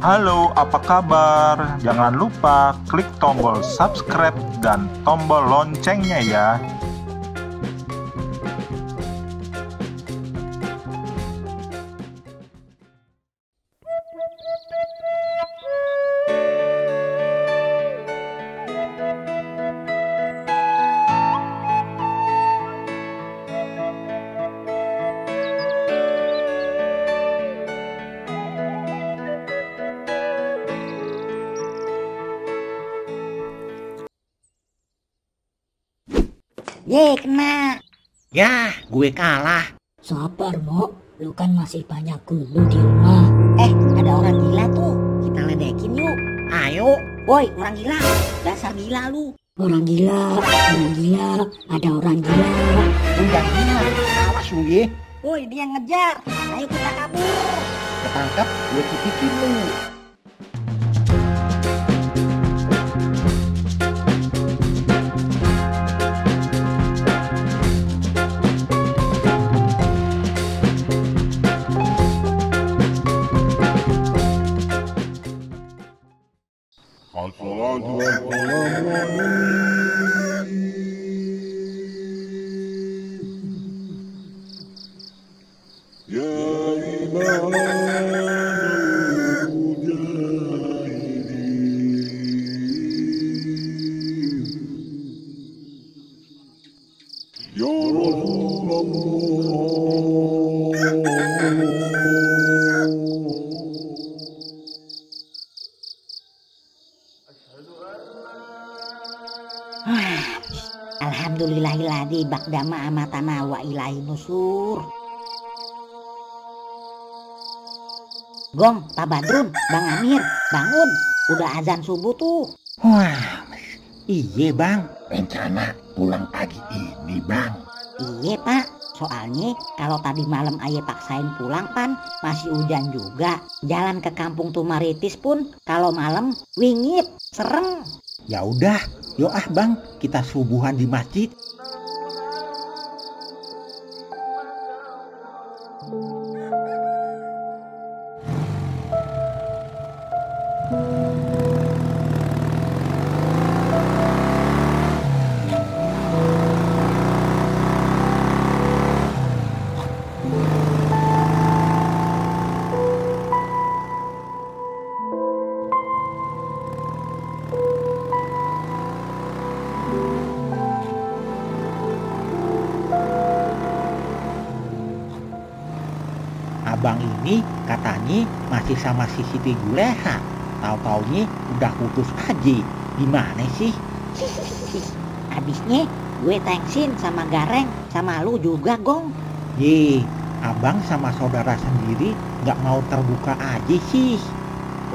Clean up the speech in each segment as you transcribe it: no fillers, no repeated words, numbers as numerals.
Halo, apa kabar? Jangan lupa klik tombol subscribe dan tombol loncengnya ya. Ye, kena. Ya, gue kalah. Sabar, Mo. Lu kan masih banyak gulu di rumah. Ada orang gila tuh. Kita ledekin yuk. Ayo. Woi, orang gila. Dasar gila lu. Orang gila, ada orang gila. Udah gila. Awas lu ye. Woi, dia ngejar. Ayo kita kabur. Ketangkap, gue tipikin lu. Alhamdulillahilladzi ba'dama amatana wa ilaihi nusur. Gong, Pak Badrun, Bang Amir, bangun. Udah azan subuh tuh. Wah, iya bang. Rencana pulang pagi ini bang. Iya Pak, soalnya kalau tadi malam ayah paksain pulang pan masih hujan juga. Jalan ke kampung Tumaritis pun kalau malam wingit, serem. Ya udah, yuk ah bang, kita subuhan di masjid. Abang ini katanya masih sama si Siti Juleha. Tahu-taunya udah putus aja. Gimana sih? Habisnya gue thanksin sama Gareng, sama lu juga Gong. Ye, abang sama saudara sendiri gak mau terbuka aja sih.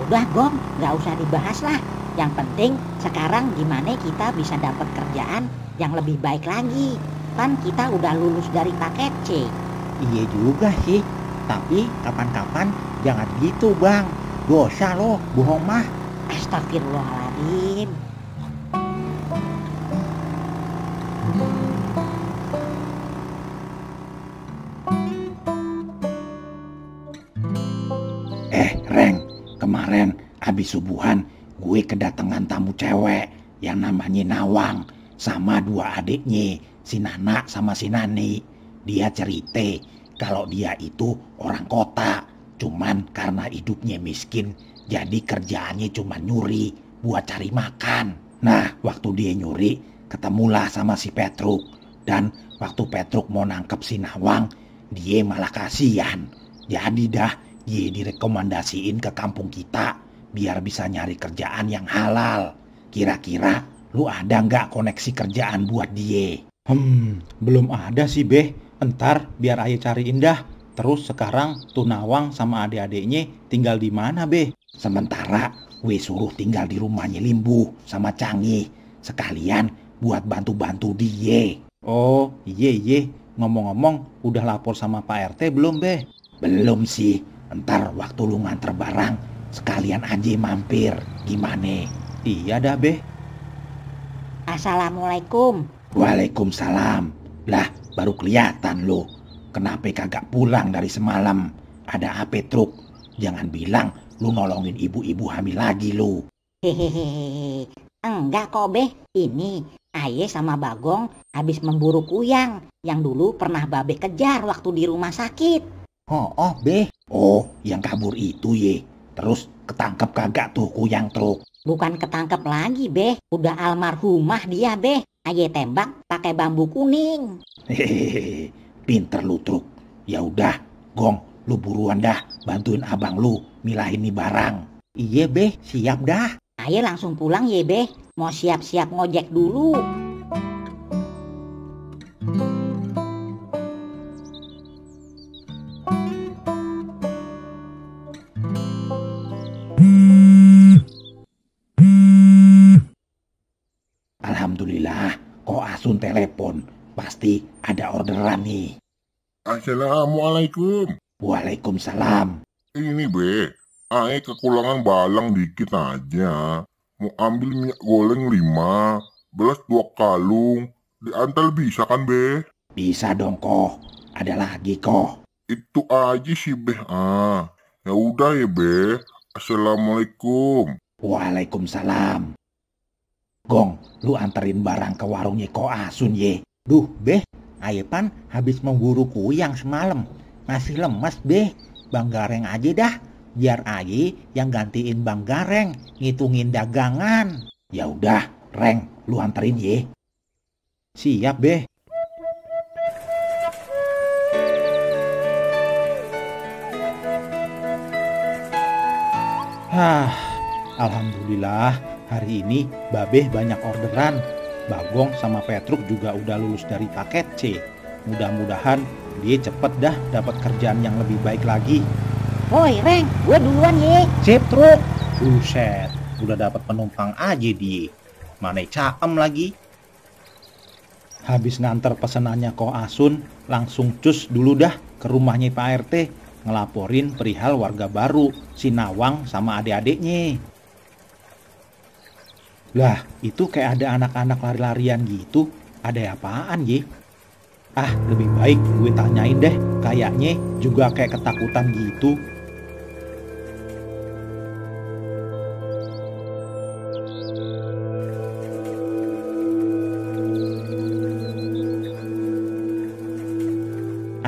Udah Gong, gak usah dibahas lah. Yang penting sekarang gimana kita bisa dapat kerjaan yang lebih baik lagi. Kan kita udah lulus dari paket C. Iya juga sih. Tapi kapan-kapan jangan gitu bang. Dosa loh, bohong mah. Astagfirullahaladzim. Reng, kemarin abis subuhan gue kedatangan tamu cewek yang namanya Nawang sama dua adiknya, si Nana sama si Nani. Dia cerita kalau dia itu orang kota, cuman karena hidupnya miskin, jadi kerjaannya cuma nyuri buat cari makan. Nah, waktu dia nyuri, ketemulah sama si Petruk. Dan waktu Petruk mau nangkep si Nawang, dia malah kasihan. Jadi dah, dia direkomendasiin ke kampung kita, biar bisa nyari kerjaan yang halal. Kira-kira lu ada nggak koneksi kerjaan buat dia? Belum ada sih Beh. Entar biar ayah cariin dah. Terus sekarang tuh Nawang sama adik-adiknya tinggal di mana Beh? Sementara gue suruh tinggal di rumahnya Limbu sama Canggih. Sekalian buat bantu-bantu dia. Oh iye. Ngomong-ngomong udah lapor sama Pak RT belum Beh? Belum sih. Entar waktu lu nganter barang sekalian aja mampir. Gimana? Iya dah Beh. Assalamualaikum. Waalaikumsalam. Lah baru kelihatan lo. Kenapa kagak pulang dari semalam? Ada apa Truk? Jangan bilang lu nolongin ibu-ibu hamil lagi lu. Hehehe, enggak kok Beh. Ini Aye sama Bagong habis memburu kuyang yang dulu pernah Babe kejar waktu di rumah sakit. Oh, Beh. Oh, yang kabur itu ye. Terus ketangkep kagak tuh kuyang truk? Bukan ketangkep lagi Beh, udah almarhumah dia Beh. Aye tembak pakai bambu kuning. Hehehe, pinter lu truk. Ya udah, Gong, lu buruan dah bantuin abang lu milahin nih barang. Iya Beh, siap dah. Aye langsung pulang ye Beh, mau siap-siap ngojek dulu. Alhamdulillah, kok Asun telepon. Pasti ada orderan nih. Assalamualaikum. Waalaikumsalam. Ini Be, Ae kekurangan balang dikit aja. Mau ambil minyak goreng 5, beras 2 kalung. Diantar bisa kan Be? Bisa dong kok. Ada lagi kok. Itu aja sih Be. Ya udah ya Be. Assalamualaikum. Waalaikumsalam. Gong, lu anterin barang ke warungnya Ko Asun ye. Duh, Beh, Aye pan habis memburu kuyang semalam. Masih lemes, Beh. Bang Gareng aja dah. Biar Aye yang gantiin Bang Gareng ngitungin dagangan. Ya udah, Reng, lu anterin ye. Siap, Beh. Alhamdulillah hari ini Babeh banyak orderan. Bagong sama Petruk juga udah lulus dari paket C. Mudah-mudahan dia cepet dah dapat kerjaan yang lebih baik lagi. Woi Reng, gue duluan ye. Sip Truk. Buset, udah dapat penumpang aja dia. Mana caem lagi. Habis nganter pesenannya Ko Asun, langsung cus dulu dah ke rumahnya Pak RT. Ngelaporin perihal warga baru, si Nawang sama adik-adiknya. Lah, itu kayak ada anak-anak lari-larian gitu. Ada apaan ye? Lebih baik gue tanyain deh. Kayaknya juga kayak ketakutan gitu.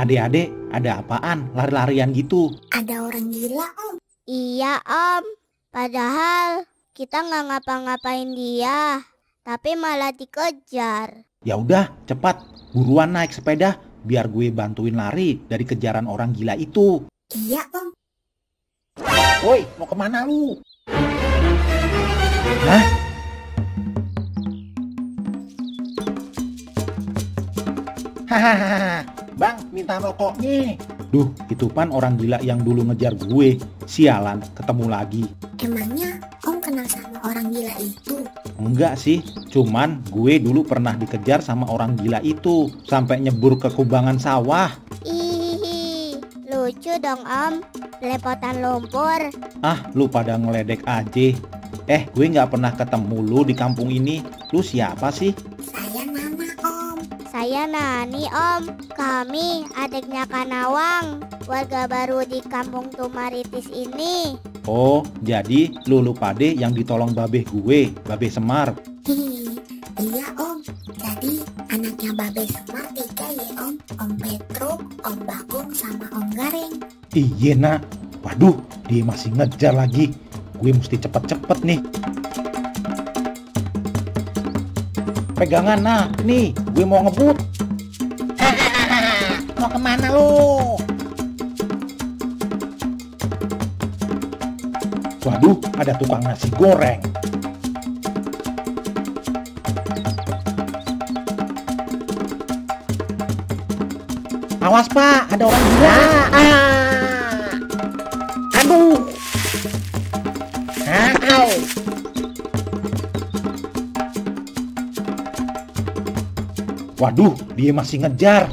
Adik-adik, ada apaan lari-larian gitu? Ada orang gila, Om. Iya, Om. Padahal kita nggak ngapa-ngapain dia, tapi malah dikejar. Ya udah, cepat, buruan naik sepeda biar gue bantuin lari dari kejaran orang gila itu. Iya, Om. Woi, mau kemana lu? Hah? Hahaha, Bang, minta rokoknya. Duh, itu pan orang gila yang dulu ngejar gue. Sialan, ketemu lagi. Emangnya Om kenal sama orang gila itu? Enggak sih, cuman gue dulu pernah dikejar sama orang gila itu sampai nyebur ke kubangan sawah. Ih, lucu dong Om, lepotan lumpur. Lu pada ngeledek aja. Gue nggak pernah ketemu lu di kampung ini. Lu siapa sih? Saya Nana, Om. Saya Nani Om, kami adiknya Kanawang, warga baru di kampung Tumaritis ini. Oh, jadi lu pade yang ditolong babeh gue, Babeh Semar. Iya, Om. Jadi anaknya Babe Semar 3 ya, Om. Om Petruk, Om Bagong, sama Om Gareng. Iya nak. Waduh, dia masih ngejar lagi. Gue mesti cepet-cepet nih. Pegangan nak, nih gue mau ngebut. Mau kemana lu? Waduh, ada tukang nasi goreng. Awas Pak, ada orang gila. Aduh. Waduh, dia masih ngejar.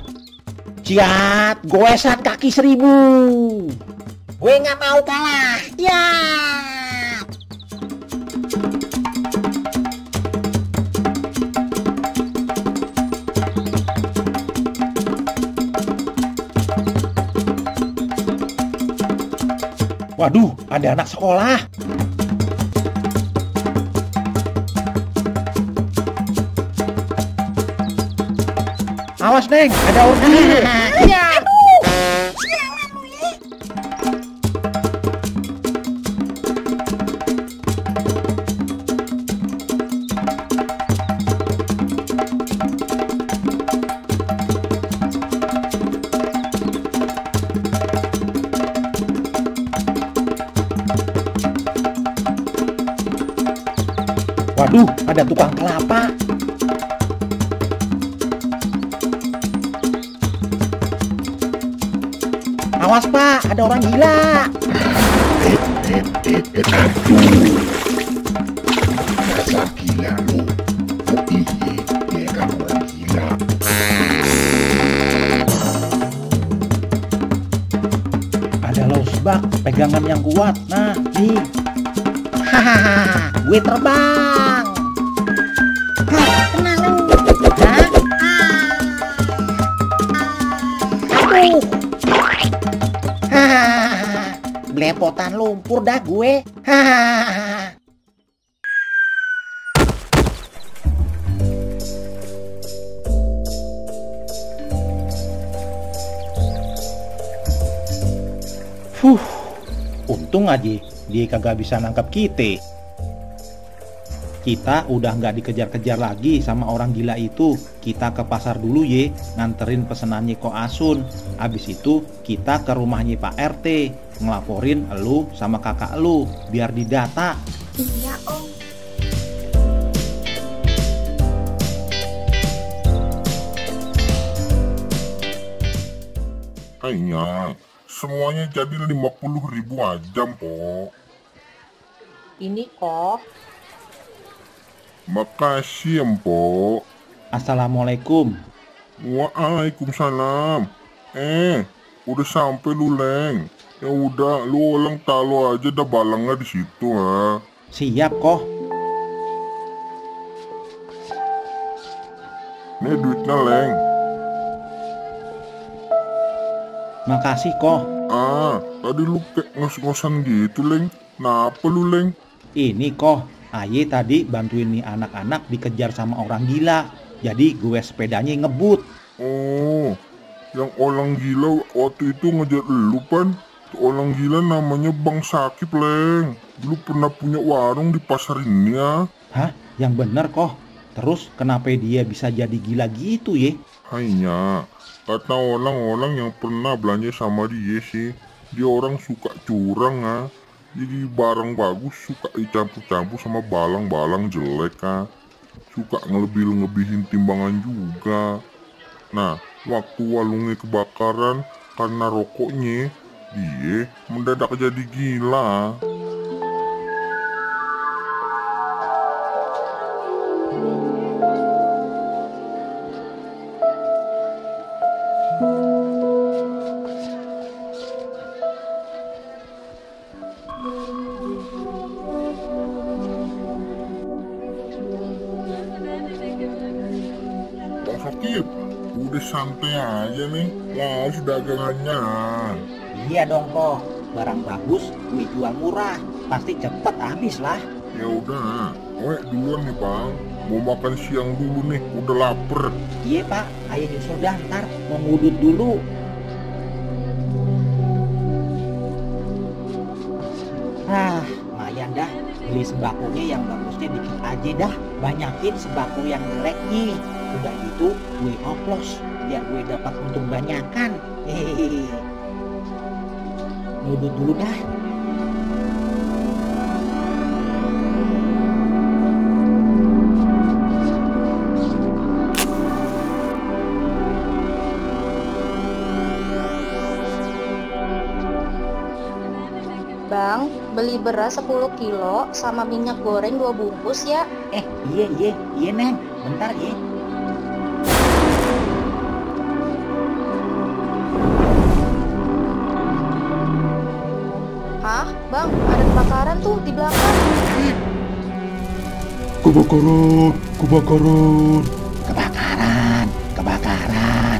Ciat, goesan kaki 1000. Gue nggak mau kalah. Ya. Waduh, ada anak sekolah. Awas, Neng, ada orang gila. Waduh, ada tukang kelapa. Awas, Pak, ada orang gila. Dasar gila lu. Iya, dia kan orang gila. Ada losbak, pegangan yang kuat. Nah, nih. Hahaha, gue terbang. Kena lu. Hah? Aduh. Hahaha, belepotan lumpur dah gue. Hahaha. Untung aja dia kagak bisa nangkap kita. Kita udah nggak dikejar-kejar lagi sama orang gila itu. Kita ke pasar dulu ye, nganterin pesenannya Ko Asun. Abis itu kita ke rumahnya Pak RT, ngelaporin elu sama kakak elu biar didata. Iya om. Kayaknya semuanya jadi 50.000 aja, Po. Ini kok. Makasih, Po. Assalamualaikum. Waalaikumsalam. Udah sampai lu, Leng. Ya udah, lu ulang taruh aja dah balangnya di situ, ha. Siap kok. Nih duitnya, Leng. Makasih kok. Tadi lu kayak ngos-ngosan gitu, Leng. Kenapa lu, Leng? Ini kok, Aye tadi bantuin nih anak-anak dikejar sama orang gila. Jadi gue sepedanya ngebut. Oh, yang orang gila waktu itu ngejar lu, Pan. Tuh orang gila namanya Bang Sakip, Leng. Dulu pernah punya warung di pasar ini, ya. Hah? Yang bener kok. Terus kenapa dia bisa jadi gila gitu ye? Hanya, kata orang-orang yang pernah belanja sama dia sih. Dia orang suka curang, ha. Jadi barang bagus suka dicampur-campur sama balang-balang jelek, ha. Suka ngelebih-lebihin timbangan juga. Nah, waktu warungnya kebakaran karena rokoknya, dia mendadak jadi gila. Bang Sakip, udah santai aja nih, laos dagangannya. Iya dong kok, barang bagus gue jual murah, pasti cepet habis lah. Ya udah, duluan nih Bang. Mau makan siang dulu nih, udah lapar. Iya pak, ayo nyusul dah ntar, mau ngudut dulu. Lumayan dah, beli sembakonya yang bagusnya dikit aja dah, banyakin sembako yang jeleknya. Udah gitu gue oplos, biar gue dapat untung banyakan. Hehehe. Ngudut dulu dah. Bang, beli beras 10 kilo sama minyak goreng 2 bungkus ya. Iya Neng, bentar ya. Hah? Bang, ada kebakaran tuh di belakang. Kebakaran. Kebakaran. Kebakaran.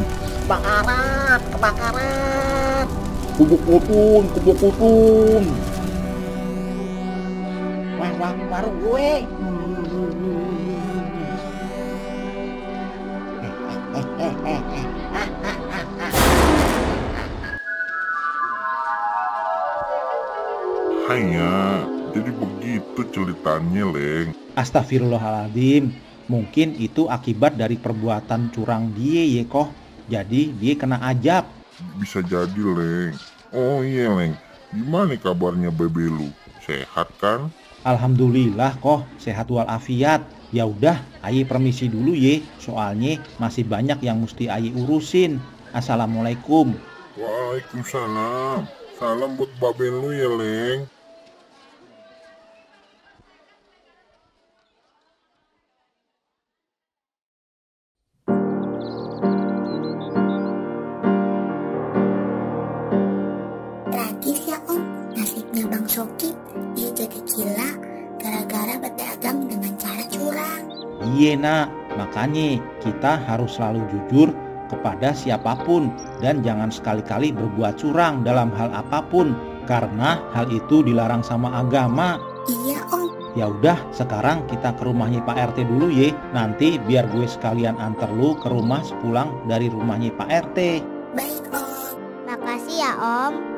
warung gue. Hanya, jadi begitu ceritanya, Leng. Astagfirullahaladzim, mungkin itu akibat dari perbuatan curang dia ya koh. Jadi dia kena ajab. Bisa jadi, Leng. Oh iya, Leng. Gimana kabarnya bebe lu? Sehat kan? Alhamdulillah koh, sehat walafiat. Ya udah, aye permisi dulu ye. Soalnya masih banyak yang mesti aye urusin. Assalamualaikum. Waalaikumsalam. Salam buat babe lu ya, Leng. Tragis ya Om, nasibnya Bang Soki. Dia jadi gila gara-gara berdagang dengan cara curang. Iya nak, makanya kita harus selalu jujur kepada siapapun dan jangan sekali-kali berbuat curang dalam hal apapun karena hal itu dilarang sama agama. Iya Om. Ya udah, sekarang kita ke rumahnya Pak RT dulu ye. Nanti biar gue sekalian anter lu ke rumah sepulang dari rumahnya Pak RT. Baik Om. Makasih ya Om.